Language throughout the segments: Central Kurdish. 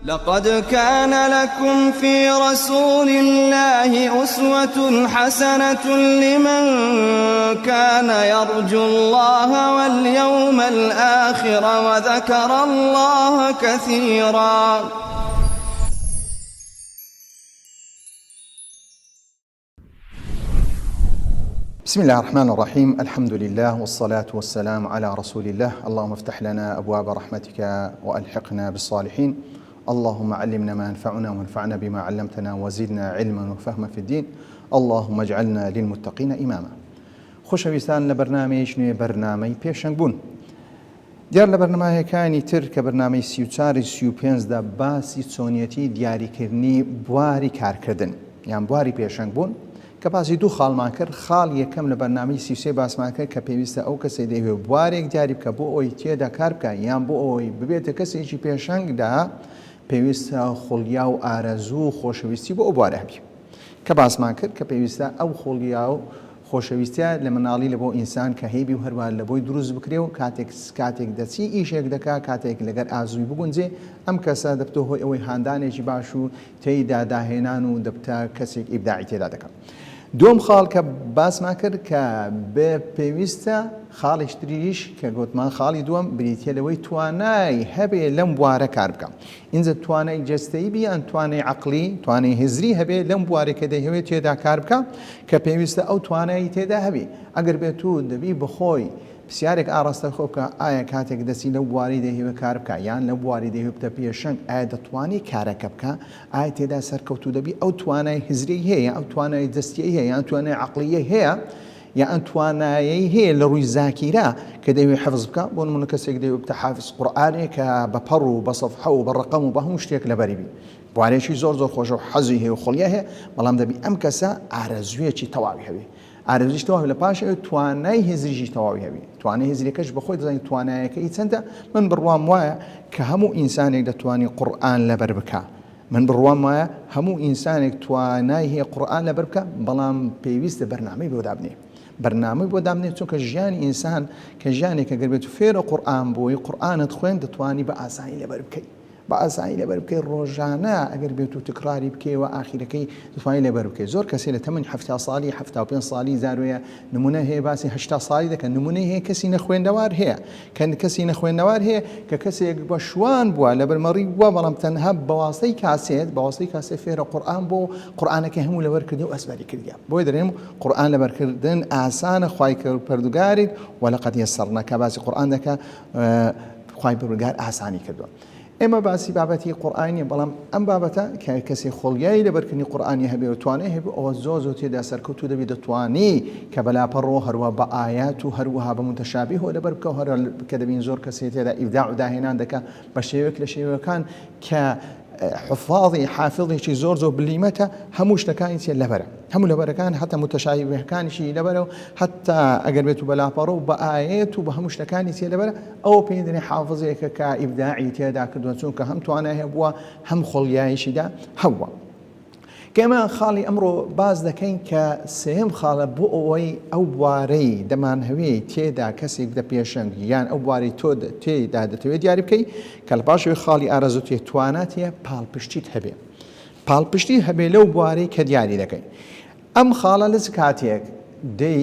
لقد كان لكم في رسول الله أسوة حسنة لمن كان يرجو الله واليوم الآخر وذكر الله كثيرا. بسم الله الرحمن الرحيم الحمد لله والصلاة والسلام على رسول الله اللهم افتح لنا أبواب رحمتك وألحقنا بالصالحين اللهم علمنا ما ينفعنا وانفعنا بما علمتنا وزدنا علما وفهما في الدين اللهم اجعلنا للمتقين إماما خۆشەویستان لە بەرنامەیەکی نوێ بەرنامەی پێشەنگ بوون دیار لە بەرنمایەکانی تر کە بەرنامەی 34 35 دا باسی چۆنیەتی دیاریکردنی بواری کارکردن یان بواری پێشەنگ بوون کە باسی دوو خاڵمان کرد خاڵ یەکەم لە بەرنامەی 33 باسمان کرد کە پێویستە ئەو کەسەی دەیەوێت بوارێک دیاری بکە بۆ ئەوەی تێدا کار بکە یان بۆ ئەوەی ببێتە کەسێکی پێشەنگدا پێویستە خوڵیا و ئارەزوو و خۆشەویستی بۆ ئەو بوارە هەبی. کە باسمان کرد کە پێویستە ئەو خوڵیا و خۆشەویستیە لە مناڵی لە بۆ ئینسان کە هەیبی و هەروا لە بۆی دروست بکرێ و کاتێک کاتێک دەچی ئیشێک دەکا کاتێک لەگەر ئازووی بگونجێ ئەم کەسە دەبتە هۆی ئەوەی هاندانێکی باش و تێیدا داهێنان و دەبتە کەسێک ئیبداعی تێدا دەکا. دووەم خاڵ کە باسمان کرد کە بێ پێویستە خاڵیش تریش کە گۆتمان خاڵی دووەم بریتیە لەوەی توانای هەبێ لەم بوارە کار بکا. ئینجا توانای جەستەیی بی یان توانای عەقڵی، توانای هزری هەبێ لەم بوارەی کە دەیهەوێ تێدا کار بکا کە پێویستە ئەو توانای تێدا هەبی. ئەگەر بێت و دەبی بەخۆی پرسیارێک ئاڕاستەی خۆ بکا ئایا کاتێک دەچی لەو بوارەی دەیهەوێ کار بکا یان لەو بوارەی دەیهەوێ بتە پێشەنگ ئایا دەتوانی کارەکە بکا؟ ئایا تێدا سەرکەوتوو دەبی؟ ئەو توانای هزریەی هەیە یان ئەو توانای جەستیەی هەیە یان توانای عەقڵیەی هەیە؟ یا ئەم توانایەی هەیە لە ڕووی زاکیرە کە دەیەوێت حفظ بکا، بۆ نموونە کەسێک دەیەوێت ببتە حافظ قورئانێ کە بە پەڕ و بە سەفحە و بە ڕەقەم و بە هەموو شتێک لەبەری بی، بوارێکی زۆر زۆر خۆشە و حەزی هەیە و خوڵیای هەیە، بەڵام دەبی ئەم کەسە ئارەزوویەکی تەواوی هەبێ، ئارەزوویش تەواوی لە پاش ئەوێ توانای هزریشی تەواوی هەبی، توانای هزریەکەش بە خۆی دەزانی توانایەکەی چەندە، من بڕوام وایە کە هەموو ئینسانێک دەتوانی قورئان لەبەر بکا، من بڕوام وایە هەموو ئینسانێک توانای هەیە قورئان لەبەر بکا بەڵام پێویستە بەرنامەی بۆ دابنێ بەرنامەی بۆ دابنێ چونکە ژیانی ئینسان کە ژیانێکە گەر بێت فێرە قورئان بووی قورئانت خوێند دەتوانی بە ئاسانی لەبەر بکەی بە ئاسانی لەبەر بکەی ڕۆژانە ئەگەر بێت و تکراری بکەیەوە ئاخیرەکەی دەتوانی لەبەر بکەی زۆر کەسێ لە تەمەنی 70 ساڵی 75 ساڵی زاروەیە نمونە هەیە باسی 80 ساڵی دەکەن نمونەی هەیە کەسی نەخوێندەوار هەیە کە کەسی نەخوێندەوار هەیە کە کەسێک بە شوان بووە لەبەر مەڕی بووە بەڵام تەنها بە واسطەی کاسێت بە واسطەی کاسێت فێرە قورئان بووە و قورئانەکەی هەموو لەبەر کردی و ئەزبەری کردیە بۆیە دەرێم قورئان لەبەرکردن ئاسانە خوای پەروەردگاریت ولقد یسرنا کە باسی قورئان دەکا خوای پەروەردگار ئاسانی کردووە ئێمە باسی بابەتی قورئان نیە بەڵام ئەم بابەتە کە کەسێ خۆڵیای لەبەرکردنی قورئانی هەبێ و توانای هەبێ ئەوە زۆر زۆر تێدا سەرکەوتوو دەبی دەتوانی کە بە لاپەڕۆ هەروە بە ئایات و هەروەها بە متشابیه لەبەر بکە و هەر کە دەبین زۆر کەسێ تێدا ئیبداع و داهێنان دەکا بە شێوەیەک لە شێوەکان کە حفاظی حافظێکی زۆر زۆر بلیمەتە هەموو شتەکانی تێ لەبەرە هەموو لەبەرەکان هەتا متشابهەکانیشی لەبەرە و هەتا ئەگەر بێت و بە لاپەڕە و بە ئایەت و بە هەموو شتەکانی تێ لەبەرە ئەوە پێی دەنێ حافظێکە کە ئیبداعی تێدا کردووە چونکە هەم توانای هەبووە هەم خوڵیایشیدا هەبووە. کە ئێمە خاڵی ئەمڕۆ باس دەکەین کە سێیەم خاڵە بۆ ئەوەی ئەو بوارەی دەمانهەوێ تێدا کەسێک بدە پێشەنگ یان ئەو بوارەی تۆ تێدا دەتەوێت دیاری بکەی کە لە پاش ئەوەی خاڵی ئارەزوو تێ توانات هەیە پاڵپشتیت هەبێ پاڵپشتی هەبێ لەو بوارەی کە دیاری دەکەی ئەم خاڵە لە چ کاتێک دەی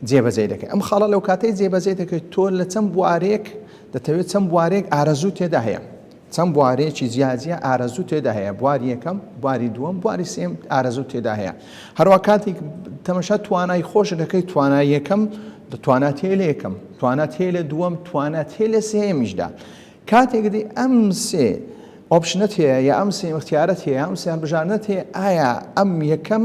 جێبەجێی دەکەی ئەم خاڵە لەو کاتەی جێبەجێ دەکەیت تۆ لە چەند بوارێک دەتەوێت چەند بوارێک ئارەزوو تێدا هەیە چەند بوارێکی جیاجیا ئارەزوو تێدا هەیە بواری یەکەم بواری دووەم بواری سێم ئارەزوو تێدا هەیە هەروە کاتێک تەمەشا توانای خۆش دەکەیت توانای یەکەم توانا تێ لە یەکەم توانا تێ لە دووەم توانا تێ لە سێیەمیشدا کاتێک دی ئەم سێ option ەت هەیە یا ئەم سێ اختیارەت هەیە ئەم سێ هەڵبژاردنەت هەیە ئایا ئەم یەکەم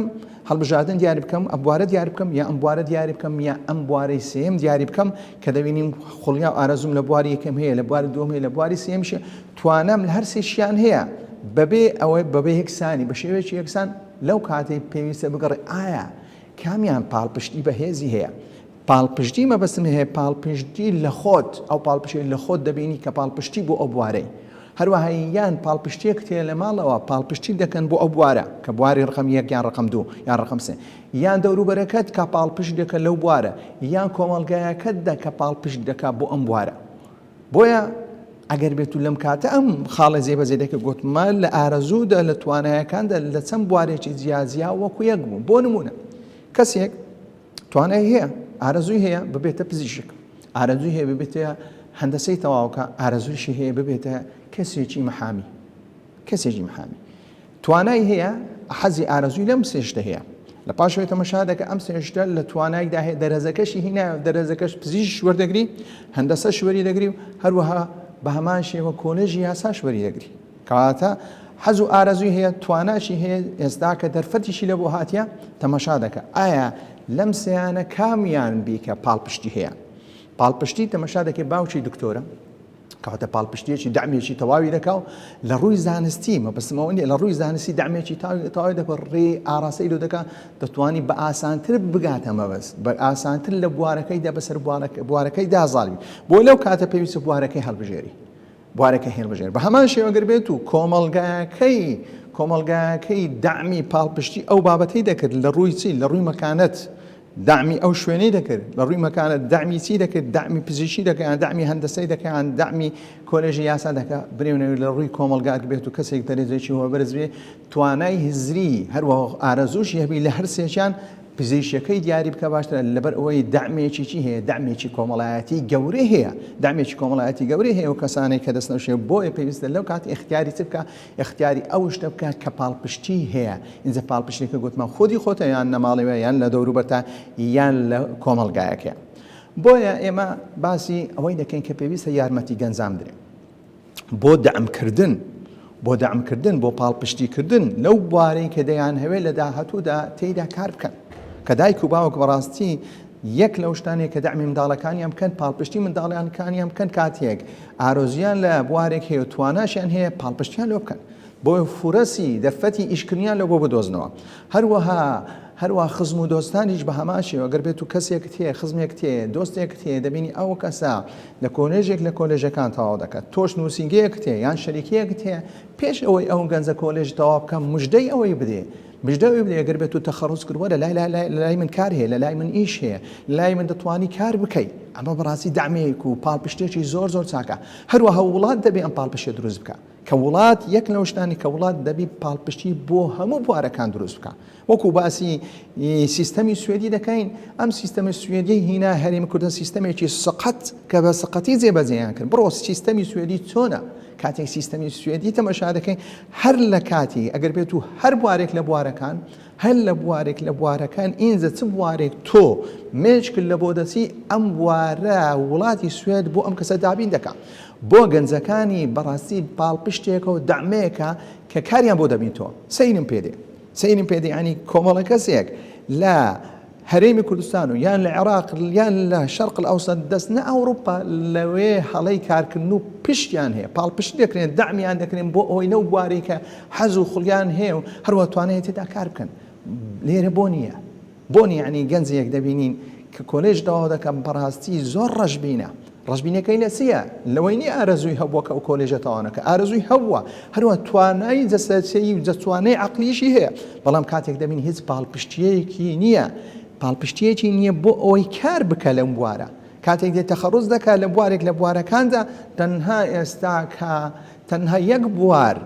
هەڵبژاردن دیاری بکەم ئەم بوارە دیاری بکەم یا ئەم بوارە دیاری بکەم یا ئەم بوارەی سێیەم دیاری بکەم کە دەبینیم خوڵیا و ئارەزووم لە بواری یەکەم هەیە لە بواری دووەم هەیە لە بواری سێیەمیش توانام لە هەر سێشیان هەیە بەبێ ئەوەی بەبێ یەکسانی بە شێوەیەکی یەکسان لەو کاتەی پێویستە بگەڕێ ئایا کامیان پاڵپشتی بەهێزی هەیە پاڵپشتی مەبەستم هەیە پاڵپشتی لە خۆت، ئەو پاڵپشتیەی لە خۆت دەبینی کە پاڵپشتی بۆ ئەو بوارەی. هەروەها یان پاڵپشتیەکت هەیە لە ماڵەوە پاڵپشتی دەکەن بۆ ئەو بوارە کە بواری ڕقم یەک یان ڕقم دوو یان ڕقم سێ یان دەوروبەرەکەت کە پاڵپشت دەکە لەو بوارە یان کۆمەڵگایەکەت دە کە پاڵپشت دەکا بۆ ئەم بوارە. بۆیە. ئەگەر بێت و لەم کاتە ئەم خاڵە جێبەجێ دەکە گوتمە لە ئارەزوودا لە توانایەکاندا لە چەند بوارێکی جیاجیا وەکو یەک بوو بۆ نمونە کەسێک توانای هەیە ئارەزووی هەیە ببێتە پزیشک ئارەزووی هەیە ببێتە هەندەسەی تەواوکە ئارەزوویشی هەیە ببێتە کەسێکی محامی کەسێکی محامی توانای هەیە حەزی ئارەزووی لەم سێ شتە هەیە لە پاشەوەی تەمەشا دەکە ئەم سێ شتە لە توانایدا هەیە دەرەزەکەشی هینا دەرەزەکەش پزیشک وەردەگری هەندەسەش وەری دەگری و هەروەها بە هەمان شێوە کۆلێژی یاساش وەری دەگری کەواتە حەز و ئارەزووی هەیە تواناشی هەیە ئێستا کە دەرفەتیشی لە بۆ هاتیە تەمەشا دەکە ئایا لەم سیانە کامیان بیکە پاڵپشتی هەیە پاڵپشتی تەمەشا دەکەی باوکی دکتۆرە کەواتە پاڵپشتیەکی دەعمێکی تەواوی دەکا و لە ڕووی زانستی مەبەستم ئەوە نییە لە ڕووی زانستی دەعمێکی تەواوی دەکا ڕێ ئاراستەی لۆ دەکا دەتوانی بە ئاسانتر بگاتە مەبەست بە ئاسانتر لە بوارەکەیدا بەسەر بوارەکەیدا زاڵ بی بۆ لەو کاتە پێویستە بوارەکەی هەڵبژێری بوارەکە هێڵبژێر بە هەمان شێوە گەر بێت و کۆمەڵگاکەی کۆمەڵگاکەی دەعمی پاڵپشتی ئەو بابەتەی دەکرد لە ڕووی چی لە ڕووی مەکانەت دەعمی ئەو شوێنەی دەکرد لە ڕووی مەکانە دەعمی چی دەکرد دەعمی پزیشکی دەکەن یان دەعمی هەندەسەی دەکەن یان دەعمی کۆلێژی یاسا دەکا برێونەوی لە ڕووی کۆمەڵگا بێت و کەسێک دەرەجەیەکی هۆ بەرز بێ توانای هزری هەروەها ئارەزووشی هەبی لە هەر سێکیان پزیشکەکەی دیاری بکە باشترە لەبەر ئەوەی دەعمێکی چی هەیە دەعمێکی کۆمەڵایەتی گەورەی هەیە دەعمێکی کۆمەڵایەتی گەورەی هەیە و کەسانێک کە دەستنەوشێ بۆیە پێویستە لەو کات ئیختیاری چ بکە ئیختیاری ئەو شتە بکە کە پاڵپشتی هەیە ئینجا پاڵپشتیەکە گوتمان خودی خۆتە یان لە ماڵەوە یان لە دەوروبەرتا یان لە کۆمەڵگایەکەیە. بۆیە ئێمە باسی ئەوەی دەکەین کە پێویستە یارمەتی گەنجان بدرێن بۆ دەعمکردن بۆ دەعمکردن بۆ پاڵپشتیکردن لەو بوارەی کە دەیانهەوێت لە داهاتوودا تێیدا کار بکەن کە دایک و باوک بەڕاستی یەک لەو شتانەیە کە دەعمی منداڵەکانیان بکەن پاڵپشتی منداڵیانکانیان بکەن کاتێک ئارۆزیان لە بوارێک هەیە و تواناشیان هەیە پاڵپشتیان لۆ بکەن بۆ فورەسی دەرفەتی ئیشکردنیان لۆ بۆ بدۆزنەوە هەروەها هەروە خزم و دۆستانیش بە هەمان شێوە گەر بێت و کەسێکت هەیە خزمێکت هەیە دۆستێکت هەیە دەبینی ئەو کەسە لە کۆلێژێک لە کۆلێژەکان تەواو دەکات تۆش نووسینگەیەکت هەیە یان شەریکەیەکت هەیە پێش ئەوەی ئەو گەنجە کۆلێژ تەواو بکە مژدەی ئەوەی بدێ مژدە ئەوەی بدێ گەر بێت و تەخەڕوج کرد وەرە لای لای لای من کار هەیە لە لای من ئیش هەیە لای من دەتوانی کار بکەی ئەمە بەڕاستی دەعمێک و پاڵپشتێکی زۆر زۆر چاکە هەروەها وڵات دەبێ ئەم پاڵپشتیە دروست بکە کە وڵات یەک لەو شتانی کە وڵات دەبی پاڵپشتی بۆ هەموو بوارەکان دروست بکە وەکو باسی سیستەمی سوێدی دەکەین ئەم سیستەمی سوێدی هینا هەرێمی کوردستان سیستەمێکی سقەت کە بە سقەتی جێبەجێیان کرد بڕۆ سیستەمی سوێدی چۆنە کاتێک سیستەمی سوێدی تەمەشا دەکەین هەر لە کاتی ئەگەر بێت و هەر بوارێک لە بوارەکان هەر لە بوارێک لە بوارەکان ئینجا چ بوارێک تۆ مێشکت لە بۆ دەچی ئەم بوارە وڵاتی سوێد بۆ ئەم کەسە دابین دەکا بۆ گەنجەکانی بەڕاستی پاڵپشتێکە و دەعمەیەکە کە کاریان بۆ دەبینتەوە سەیرم پێ دێ سەیرم پێ دێ ینی کۆمەڵە کەسێک لە هەرێمی کوردستان و یان لە عێراق یان لە شەرق الئەوسەت دەستنە ئەوروپا لەوێ هەڵەی کارکردن و پشتیان هەیە پاڵپشتی دەکرێن دەعمیان دەکرێن بۆ ئەوەی لەو بوارەی کە حەز و خولیان هەیە و هەروە توانای تێدا کار بکەن لێرە بۆ نییە بۆ نییە ینی گەنجێک دەبینین کە کۆلێژ تەواو دەکەم بەڕاستی زۆر ڕەشبینە ڕەشبینەکەی لە چییە؟ لەوەی نییە ئارەزووی هەبووە کە ئەو کۆلێژە تەواو نەکا، ئارەزووی هەبووە، هەروەها توانای جەسەدیی و توانای عەقڵیشی هەیە، بەڵام کاتێک دەبینی هیچ پاڵپشتییەکی نییە، پاڵپشتییەکی نییە بۆ ئەوەی کار بکا لەم بوارە، کاتێک دێت تەخەڕوج دەکا لە بوارێک لە بوارەکاندا، تەنها ئێستا کە تەنها یەک بوار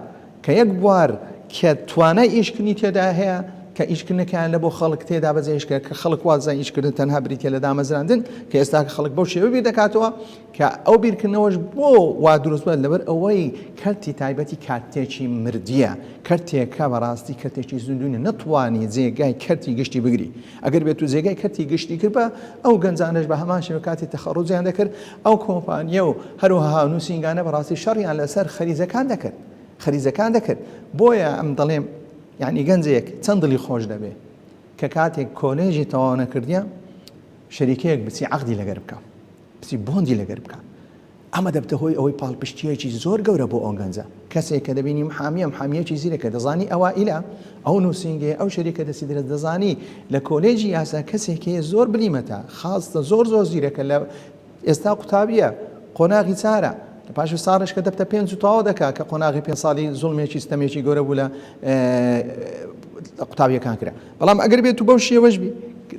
کە یەک بوار کە توانای ئیشکردنی تێدا هەیە کە ئیشکردنەکەیان لە بۆ خەڵک تێدا بەجێ کرد کە خەڵک وازان ئیشکردن تەنها بریتە لە دامەزراندن کە ئێستا کە خەڵک بەو شێوە بیر دەکاتەوە کە ئەو بیرکردنەوەش بۆ وا دروست بووە لەبەر ئەوەی کەرتی تایبەتی کارتێکی مردیە کەرتێکە بەڕاستی کەرتێکی زیندوو نیە نەتوانی جێگای کەرتی گشتی بگری ئەگەر بێت و جێگای کەرتی گشتی کرد بە ئەو گەنجانەش بە هەمان شێوە کاتی تەخەڕوجیان دەکرد ئەو کۆمپانیا و هەروەها نووسینگانە بەڕاستی شەڕیان لەسەر خەریجەکان دەکرد خەریجەکان دەکرد بۆیە ئەم دەڵێم یعنی گەنجێک چەند دڵی خۆش دەبێ کە کاتێک کۆلێژی تەواو نەکردیە شەریکەیەک بچی عەقدی لەگەر بکە بچی بۆندی لەگەر بکە ئەمە دەبتە هۆی ئەوەی پاڵپشتییەکی زۆر گەورە بۆ ئەو گەنجە. کەسێک کە دەبینی محامییە، محامییەکی زیرەکە، دەزانی ئەوائیلە، ئەو نووسینگەیە، ئەو شەریکە دەستی درێژ، دەزانی لە کۆلێجی یاسا کەسێک هەیە زۆر بلیمەتە، خاستە، زۆر زۆر زیرەکە، لە ئێستا قوتابییە، قۆناغی چارە، لە پاش ساڵێش کە دەبتە پێنج و تەواو دەکا، کە قۆناغی پێنج ساڵی زوڵمێکی ستەمێکی گەورە بوو لە قوتابییەکان کرا. بەڵام ئەگەر بێت و بەو شێوەش بی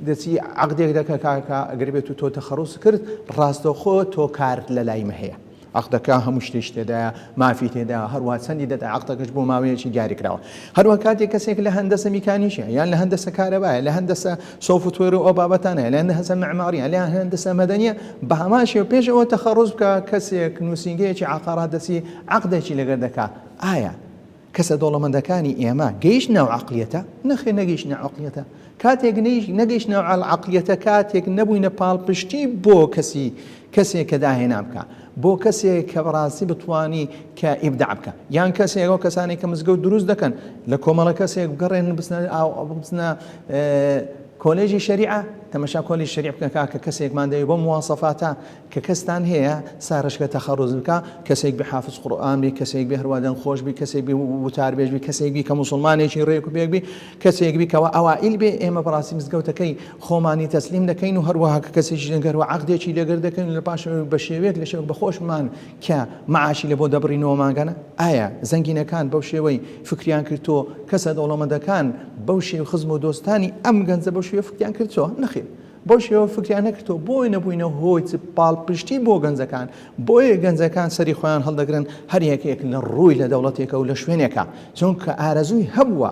دەچی عەقدێک دەکە کاکە ئەگەر بێت و تۆ تەخەڕوز کرد ڕاستەوخۆ تۆ کارت لە لای مە هەیە. عەقدەکە هەموو شتێکی تێدایە، مافی تێدایە، هەروەها چەندی دەدا، عەقدەکەش بۆ ماوەیەکی دیاریکراوە. هەروەها کاتێک کەسێک لە هەندەسە میکانیکیە، یان لە هەندەسە کارەبایە، لە هەندەسە software و ئەو بابەتانەیە، لە هەندەسە مەعماریە، لە هەندەسە مەدەنیە، بە هەمان شێوە پێش ئەوە تەخەڕوز بکا، کەسێک نووسینگەیەکی عەقارات دەچی عەقدێکی لەگەر دەکا، ئایا کەسە دەوڵەمەندەکانی ئێمە گەیشتنە ئەو عەقلیەتە؟ نەخێر نەگەیشتنە ئەو عەقلیەتە. کاتێک نەگەیشتنە ئەو عەقلیەتە، کاتێک نەبووینە پاڵپشتی بۆ کەسی کەسێک کە داهێنان بکا، بۆ کەسێک کە بەڕاستی بتوانی کە ئیبداع بکا، یان کەسێک ئەو کەسانێک کە مزگەوت دروست دەکەن لە کۆمەڵە کەسێک بگەڕێن بچنە بچنە کۆلێژی شەریعە، تەمەشا کۆلێژی شەریعە بکەن کاکە کەسێکمان دەوێت بەو مواسەفاتە کە کەستان هەیە سارشکە تەخەڕوز بکا، کەسێک بی حافز قورئان بی، کەسێک بی هەروا دەنگ خۆش بی، کەسێک بی وتاربێژ بی، کەسێک بی کە موسڵمانێکی ڕێک و پێک بی، کەسێک بی کەوا ئەوائیل بێ، ئێمە بەڕاستی مزگەوتەکەی خۆمانی تەسلیم دەکەین و هەروەها کە کەسێکیش دەنگەر و عەقدێکی لەگەر دەکەین و لە پاش بە شێوەیەک لە شێوەک بە خۆشمان کە معاشی لە بۆ دەبڕینەوە مانگانە. ئایا زەنگینەکان بەو شێوەی فکریان کردتۆ؟ کەسە دەوڵەمەندەکان بەو شێوە خزم و دۆستانی ئەم گەنجە بەو شێوە فکریان کردتۆ؟ نەخێر. بەو شێوە فکریان نەکردەوە، بۆیە نەبووینە هۆی چ پاڵپشتی بۆ گەنجەکان، بۆیە گەنجەکان سەری خۆیان هەڵدەگرن هەر یەکێک لە ڕووی لە دەوڵەتێکە و لە شوێنێکە، چونکە ئارەزووی هەبووە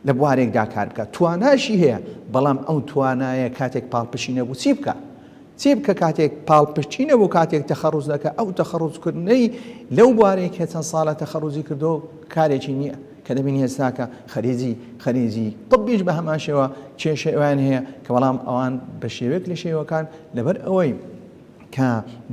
لە بوارێکدا کار بکات، تواناشی هەیە، بەڵام ئەو توانایە کاتێک پاڵپشتی نەبوو چی بکا؟ چی بکە کاتێک پاڵپشتی نەبوو کاتێک تەخەڕوز دەکا، ئەو تەخەڕوزکردنەی لەو بوارەی کە چەند ساڵە تەخەڕوزی کردووە کارێکی نییە. کە دەبینی ئێستاکە خەریجی خەریجی طبیش بە هەمان شێوە کێشەی ئەویان هەیە کە بەڵام ئەوان بە شێوەیەک لە شێوەکان لەبەر ئەوەی کە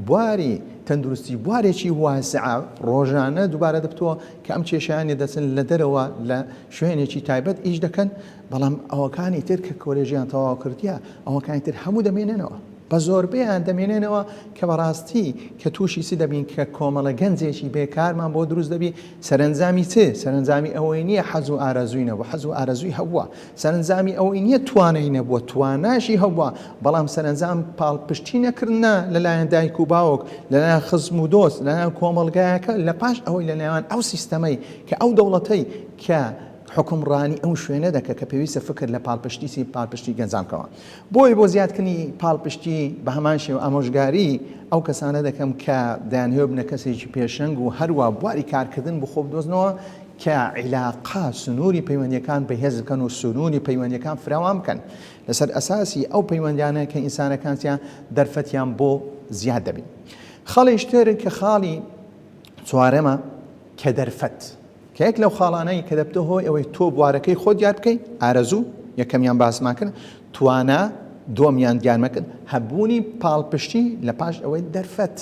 بواری تەندروستی بوارێکی واسعە ڕۆژانە دووبارە دەبتەوە کە ئەم کێشیانی دەچن لە دەرەوە لە شوێنێکی تایبەت ئیش دەکەن بەڵام ئەوەکانی تر کە کۆلێژیان تەواو کردیە ئەوەکانی تر هەموو دەمێنێنەوە. بە زۆربەیان دەمێنێنەوە کە بەڕاستی کە تووشی چ دەبین کە کۆمەڵە گەنجێکی بێکارمان بۆ دروست دەبی سەرەنجامی چ؟ سەرەنجامی ئەوەی نییە حەز و ئارەزووی نەبوو حەز و ئارەزووی هەبووە سەرەنجامی ئەوەی نییە توانای نەبووە تواناشی هەبووە بەڵام سەرەنجام پاڵپشتی نەکردنە لەلایەن دایک و باوک لەلایەن خزم و دۆست لەلایەن کۆمەڵگایەکە لە پاش ئەوەی لەلایەن ئەو سیستەمەی کە ئەو دەوڵەتەی کە حوکمڕانی ئەو شوێنە دەکە کە پێویستە فکر لە پاڵپشتی چی پاڵپشتی گەنجان بکەوە بۆیە بۆ زیادکردنی پاڵپشتی بە هەمان شێوە ئامۆژگاری ئەو کەسانە دەکەم کە دەیانهەوێ ببنە کەسێکی پێشەنگ و هەروا بواری کارکردن بۆ خۆ بدۆزنەوە کە عیلاقە سنووری پەیوەندیەکان بەهێز بکەن و سنووری پەیوەندیەکان فراوان بکەن لەسەر ئەساسی ئەو پەیوەندیانە کە ئینسانەکان چیان دەرفەتیان بۆ زیاد دەبین. خاڵیش تر کە خاڵی چوارەمە کە دەرفەت کە یەک لەو خاڵانەی کە دەبتە هۆی ئەوەی تۆ بوارەکەی خۆت دیار بکەی، ئارەزوو، یەکەمیان باسمان کرد، توانا، دووەمیان دیارمان کرد، هەبوونی پاڵپشتی لە پاش ئەوەی دەرفەت،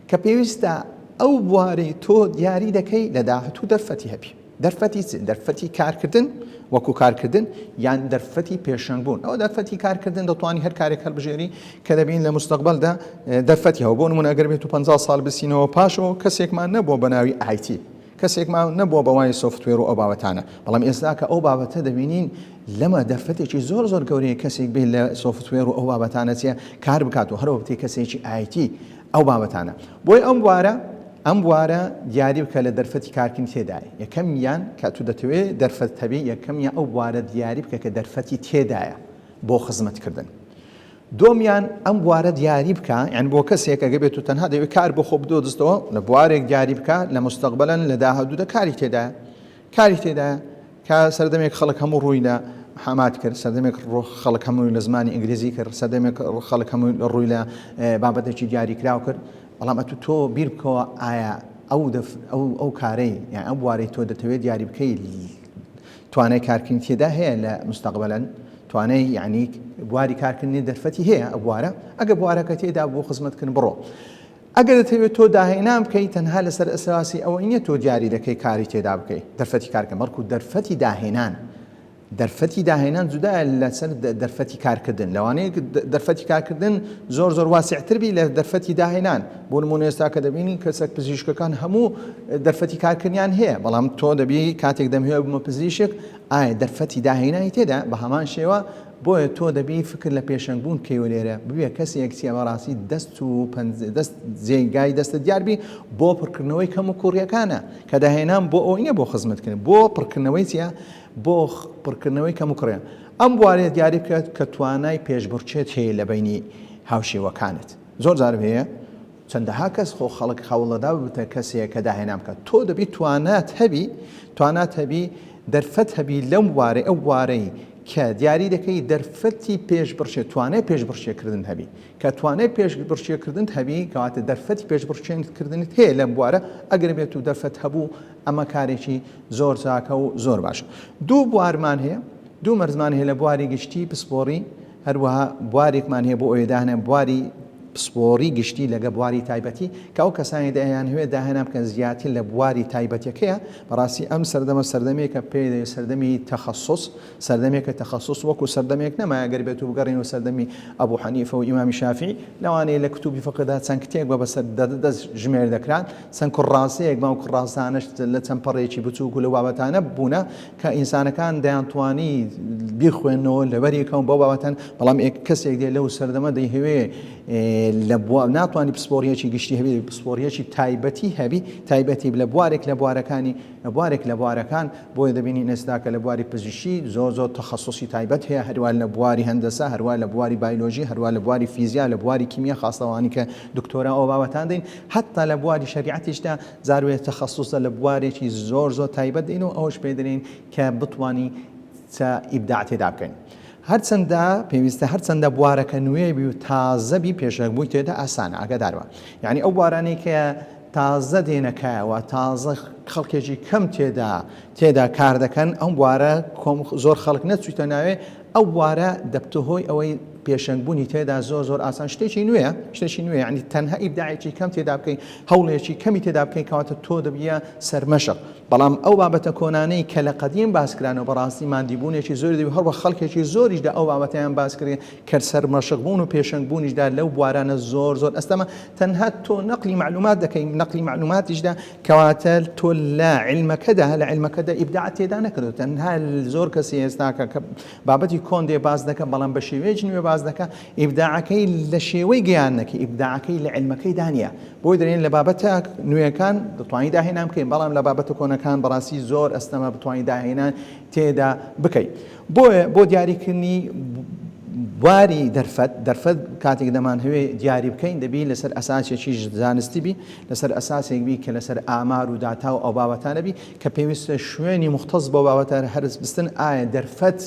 کە پێویستە ئەو بوارەی تۆ دیاری دەکەی لە داهاتوو دەرفەتی هەبی. دەرفەتی چ؟ دەرفەتی کارکردن وەکو کارکردن یان دەرفەتی پێشەنگ بوون. ئەوە دەرفەتی کارکردن دەتوانی هەر کارێک هەڵبژێری کە دەبین لە مستەقبەلدا دەرفەتی هەبوو. بۆ نموونە ئەگەر بێت و 50 ساڵ بچینەوە پاشەوە کەسێکمان نەبووە بە ناوی IT. کەسێکمان نەبووە بە وای software و ئەو بابەتانە، بەڵام ئێستا کە ئەو بابەتە دەبینین لەمە دەرفەتێکی زۆر زۆر گەورەیە کەسێک بێت لە software و ئەو بابەتانە چیە کار بکات و هەروە بتێ کەسێکی IT ئەو بابەتانە بۆی ئەم بوارە ئەم بوارە دیاری بکە لە دەرفەتی کارکردن تێدایە یەکەمیان کە تو دەتەوێت دەرفەت هەبێ یەکەمیان ئەو بوارە دیاری بکە کە دەرفەتی تێدایە بۆ خزمەتکردن. دووەمیان ئەم بوارە دیاری بکە یان بۆ کەسێک ئەگە بێت و تەنها دەوێت کار بۆ خۆ بدۆزتەوە لە بوارێک دیاری بکە لە مستەقبلەن لە داهاتوودا کاری تێدایە کاری تێدایە کە سەردەمێک خەڵک هەموو ڕووی لە حامات کرد سەردەمێک خەڵک هەمووی لە زمانی ئینگلیزی کرد سەردەمێک خەڵک هەمووی لە ڕووی لە بابەتێکی دیاریکراو کرد بەڵام ئەتو تۆ بیر بکەوە ئایا ئەو ئەو ئەو کارەی یان ئەو بوارەی تۆ دەتەوێت دیاری بکەی توانای کارکردنی تێدا هەیە لە مستەقبەلەن توانای یعنی بواری کارکردنی دەرفەتی هەیە ئەو بوارە ئەگە بوارەکە تێدا بۆ خزمەتکردن بڕۆ ئەگەر دەتەوێت تۆ داهێنان بکەیت تەنها لەسەر ئەساسی ئەوەی نییە تۆ دیاری دەکەی کاری تێدا بکەیت دەرفەتی کارکە بەڵکو دەرفەتی داهێنان دەرفەتی داهێنان جودایە لەسەر دەرفەتی کارکردن لەوانەیە دەرفەتی کارکردن زۆر زۆر واسعتر بی لە دەرفەتی داهێنان بۆ نمونە ئێستا کە دەبینین کەسێک پزیشکەکان هەموو دەرفەتی کارکردنیان هەیە بەڵام تۆ دەبی کاتێک دەمهەوێ بمە پزیشک ئایا دەرفەتی داهێنانی تێدا بە هەمان شێوە بۆیە تۆ دەبی فکر لە پێشەنگ بوون بکەی و لێرە ببێ کەسێک چیە بەڕاستی دەست و دەست جێگای دەستە دیار بی بۆ پڕکردنەوەی کەم و کوڕیەکانە کە داهێنان بۆ ئەوەی نیە بۆ خزمەتکردن بۆ پڕکردنەوەی چیە بۆ پڕکردنەوەی کەم و کوڕیان ئەم بوارەیە دیاری بکە کە توانای پێشبڕکێت هەیە لە بەینی هاوشێوەکانت زۆر جار هەیە. چەندەها کەس خۆ خەڵک هەوڵدەدا ببتە کەسێک کە داهێنان بکات. تۆ دەبی توانات هەبی، توانات هەبی، دەرفەت هەبی لەم بوارەی، ئەو بوارەی کە دیاری دەکەی دەرفەتی پێشبڕکێ، توانای پێشبڕکێکردنت هەبی. کە توانای پێشبڕکێکردنت هەبی، کەواتە دەرفەتی پێشبڕکێکردنت هەیە لەم بوارە، ئەگەر بێت و دەرفەت هەبوو ئەمە کارێکی زۆر چاکە و زۆر باشە. دوو بوارمان هەیە، دوو مەرجمان هەیە لە بواری گشتی پسپۆڕی، هەروەها بوارێکمان هەیە بۆ ئەوێ داهێنان بواری پسپۆڕی گشتی لەگە بواری تایبەتی کە ئەو کەسانی دەیانهەوێت داهێنان بکەن زیاتر لە بواری تایبەتەکەیە. بەڕاستی ئەم سەردەمە سەردەمێکە پێی دەوێت سەردەمی تەخەسوس، سەردەمێکە تەخەسوس وەکو سەردەمێک نەمایە گەر بێت و بگەڕێینەوە سەردەمی ئەبو حەنیفە و ئیمامی شافعی لەوانەیە لە کتوبی فقهدا چەند کتێک بە بەسەر دەست ژمێر دەکران چەند کوڕاسەیەک بەم کوڕاسانەش لە چەند پەڕێکی بچووک و لەو بابەتانە بوونە کە ئینسانەکان دەیانتوانی بیخوێنەوە لەبەری کەم بەو بابەتەن، بەڵام ئێ کەسێک دێ لەو سەردەمە دەیهەوێ لە بوا ناتوانانی پسپۆڕیەکی گشتی هەبی پسپۆڕیەکی تایبەتی هەبی تایبەتی لە بوارێک لە بوارەکانی لە بوارێک لە بوارەکان بۆیە دەبینین ئێستاکە لە بواری پزیشکی زۆر زۆر تەخەسوسی تایبەت هەیە هەروە لە بواری هەندەسە هەروە لە بواری بایلۆژی هەروە لە بواری فیزیا لە بواری کیمیا خاستەوانی کە دکتۆرا ئەو بابەتان دەین حتا لە بواری شەریعەتیشدا جار وێ تەخەسوسە لە بوارێکی زۆر زۆر تایبەت دێین و ئەوەش پێ دەرێین کە بتوانی چە ئیبداع تێدا بکەین. هەرچەندە پێویستە هەرچەندە بوارەکە نوێ بی و تازە بی پێشەنگ بووی تێدا ئاسانە ئاگادار بە. یانی ئەو بوارانەی کە تازە دێنە کایەوە تازە خەڵکێکی کەم تێدا تێدا کار دەکەن ئەم بوارە کۆم زۆر خەڵک نەچوویتە ناوێ ئەو بوارە دەبتە هۆی ئەوەی پێشەنگ بوونی تێدا زۆر زۆر ئاسان شتێکی نوێیە شتێکی نوێ یعنی تەنها ئیبداعێکی کەم تێدا بکەی هەوڵێکی کەمی تێدا بکەی کەواتە تۆ دەبیە سەرمەشق بەڵام ئەو بابەتە کۆنانەی کە لە قەدیم باس کرانەوە بەڕاستی ماندیبوونێکی زۆری دەبی هەروە خەڵکێکی زۆریشدا ئەو بابەتەیان باس کرد کە سەرمەشق بوون و پێشەنگ بوونیشدا لەو بوارانە زۆر زۆر ئەستەمە تەنها تۆ نەقلی معلومات دەکەی نەقلی معلوماتیشدا کەواتە تۆ لە عیلمەکەدا لە عیلمەکەدا ئیبداعت تێدا نەکردو تەنها زۆر کەسی ئێستاکە کە بابەتی کۆن دێ باس دەکە بەڵام بە شێوەیەکی نوێ باس دەکە ئیبداعەکەی لە شێوەی گەیاندنەکەی ئیبداعەکەی لە عیلمەکەیدا نییە بۆی دەرێن لە بابەتە نوێیەکان دەتوانی داهێنان بکەین بەڵام لە بابەتە کۆنەکان بەڕاستی زۆر ئەستەمە بتوانی داهێنان تێدا بکەیت بۆیە بۆ دیاریکردنی بواری دەرفەت دەرفەت کاتێک دەمانهەوێ دیاری بکەین دەبی لەسەر ئەساسێکی زانستی بی لەسەر ئەساسێک بی کە لەسەر ئامار و داتا و ئەو بابەتانە بی کە پێویستە شوێنی موختەس بەو بابەتە هەرس بستن ئایا دەرفەت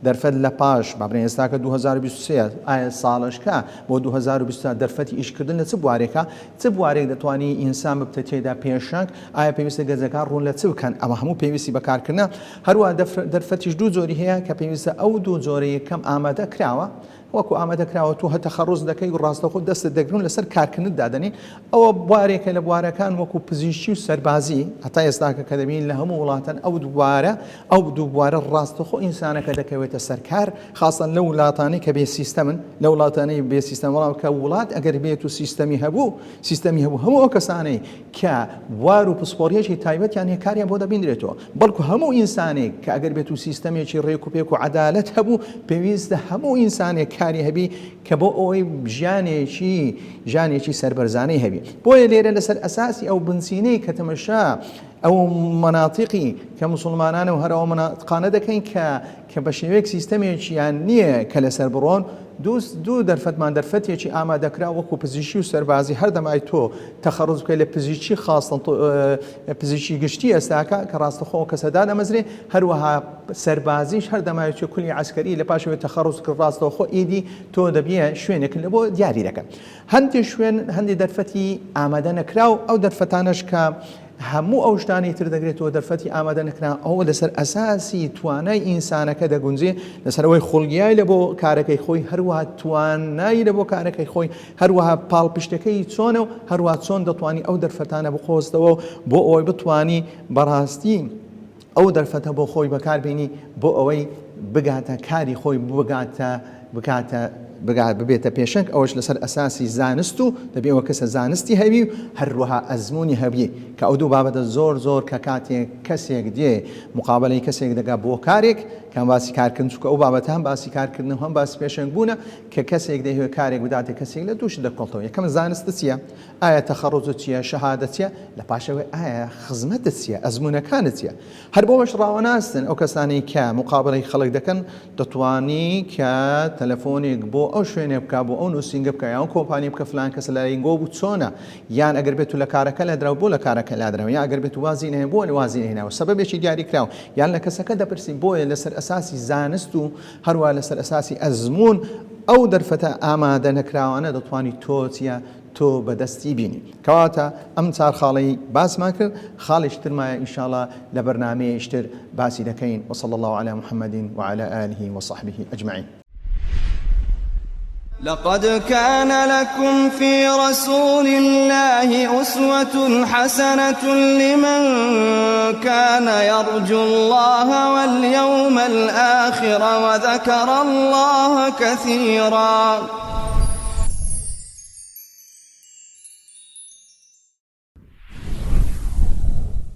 دەرفەت لە پاش با بڵێین ئێستاکە 2023 ئایا ساڵەشکە بۆ 2020 دەرفەتی ئیشکردن لە چ بوارێکە چ بوارێک دەتوانی ئینسان ببتە تێدا پێشەنگ ئایا پێویستە گەنجەکان ڕوون لە چ بکەن ئەمە هەموو پێویستی بەکارکردنە هەروە دەرفەتیش دوو جۆری هەیە کە پێویستە ئەو دوو جۆرە یەکەم ئامادە کراوە وەکو ئامادە کراوە تۆ هە تەخەڕوز دەکەی و ڕاستەوخۆ دەستت دەگرن لەسەر کارکردنت دادەنین ئەوە بوارێکە لە بوارەکان وەکو پزیشکی و سەربازی هەتا ئێستاکە کە دەبین لە هەموو وڵاتان ئەو دووبارە ئەو دووبارە ڕاستەخۆ ئینسانەکە دەکەوێتە سەر کار خاصەن لەو وڵاتانەی کە بێ سیستەمن لە وڵاتانەی بێ سیستەم وەڵام کە وڵات ئەگەر بێت و سیستەمی هەبوو سیستەمی هەبوو هەموو ئەو کەسانەی کە بوار و پسپۆڕیەکی تایبەتیان هەیە کاریان بۆ دەبیندرێتەوە، بەڵکو هەموو ئینسانێک کە ئەگەر بێت و سیستەمێکی ڕێک و پێک و عەدالەت هەبوو پێویستە هەموو ئینسانێک کاری هەبی کە بۆ ئەوەی ژیانێکی ژیانێکی سەربەرزانەی هەبی بۆیە لێرە لەسەر ئەساسی ئەو بنچینەی کە تەمەشا ئەو مەناتیقی کە موسڵمانانە و هەر ئەو مەناتقانە دەکەین کە کە بە شێوەیەک سیستەمێکیان نییە کە لەسەر بڕۆن، دوو دەرفەتمان دەرفەتێکی ئامادەکراو وەکو پزیشکی و سەربازی هەردەمای تۆ تەخەڕوج بکەی لە پزیشکی خاصەن پزیشکی گشتی ئێستاکە کە ڕاستەخۆ ئەو کەسە دادەمەزرێ هەروەها سەربازیش هەردەمای چێ کولی عەسکەری لە پاشەوەی تەخەڕوج کرد ڕاستەوخۆ ئیدی تۆ دەبیە شوێنێک لە بۆ دیاری دەکەن هەندێک شوێن هەندێک دەرفەتی ئامادە نەکراو ئەو دەرفەتانەش کە هەموو ئەو شتانەی تر دەگرێتەوە دەرفەتی ئامادە نەکرا ئەوە لەسەر ئەساسی توانای ئینسانەکە دەگونجێ لەسەر ئەوەی خوڵگیای لە بۆ کارەکەی خۆی هەروەها توانایی لە بۆ کارەکەی خۆی هەروەها پاڵپشتەکەی چۆنە و هەروەها چۆن دەتوانی ئەو دەرفەتانە بقۆزتەوە و بۆ ئەوەی بتوانی بەڕاستی ئەو دەرفەتە بۆ خۆی بەکار بێنی بۆ ئەوەی بگاتە کاری خۆی بگاتە بکاتە بگات ببێتە پێشەنگ ئەوەش لەسەر ئەساسی زانست و دەبێ ئەوە کەسە زانستی هەبی و هەروەها ئەزموونی هەبی کە ئەو دوو بابەتە زۆر زۆر کە کاتێک کەسێک دێ مقابەلەی کەسێک دەگا بۆ کارێک کە هەم باسی کارکردن چونکە ئەو بابەتە هەم باسی کارکردن و هەم باسی پێشەنگ بوونە کە کەسێک دەیهەوێ کارێک بداتە کەسێک لە دوو شت دەکۆڵتەوە یەکەم زانستت چییە ئایا تەخەڕوجت چییە شەهادەت چییە لە پاشەوەی ئایا خزمەتت چییە ئەزموونەکانت چییە هەر بۆمەش ڕاوەناستن ئەو کەسانەی کە مقابەلەی خەڵک. خەڵک دەکەن، دەتوانی کە تەلەفۆنێک بۆ ئەو شوێنێ بکا، بۆ ئەو نووسینگە بکا یان ئەو کۆمپانیە بکە فلان کەس لای گۆ بوو چۆنە، یان ئەگەر بێت و لە کارەکە لادراو بۆ لە کارەکە لادراو، یان ئەگەر بێت و وازی نەهێنا بۆ وازی نەهێناوە، سەبەبێکی دیاریکراو، یان لە کەسەکە دەپرسی بۆیە لەسەر ئەساسی زانست و هەروا لەسەر ئەساسی ئەزموون ئەو دەرفەتە ئامادە نەکراوانە دەتوانی تۆ چیە تۆ بەدەستی بینی. کەواتە ئەم چار خاڵەی باسمان کرد خاڵێکی تر مایە ان شاء اللە لە بەرنامەیەکی تر باسی دەکەین وصلی اللە علی محمد وعلی آله وصحبه اجمعین. لقد كان لكم في رسول الله أسوة حسنة لمن كان يرجو الله واليوم الآخر وذكر الله كثيرا.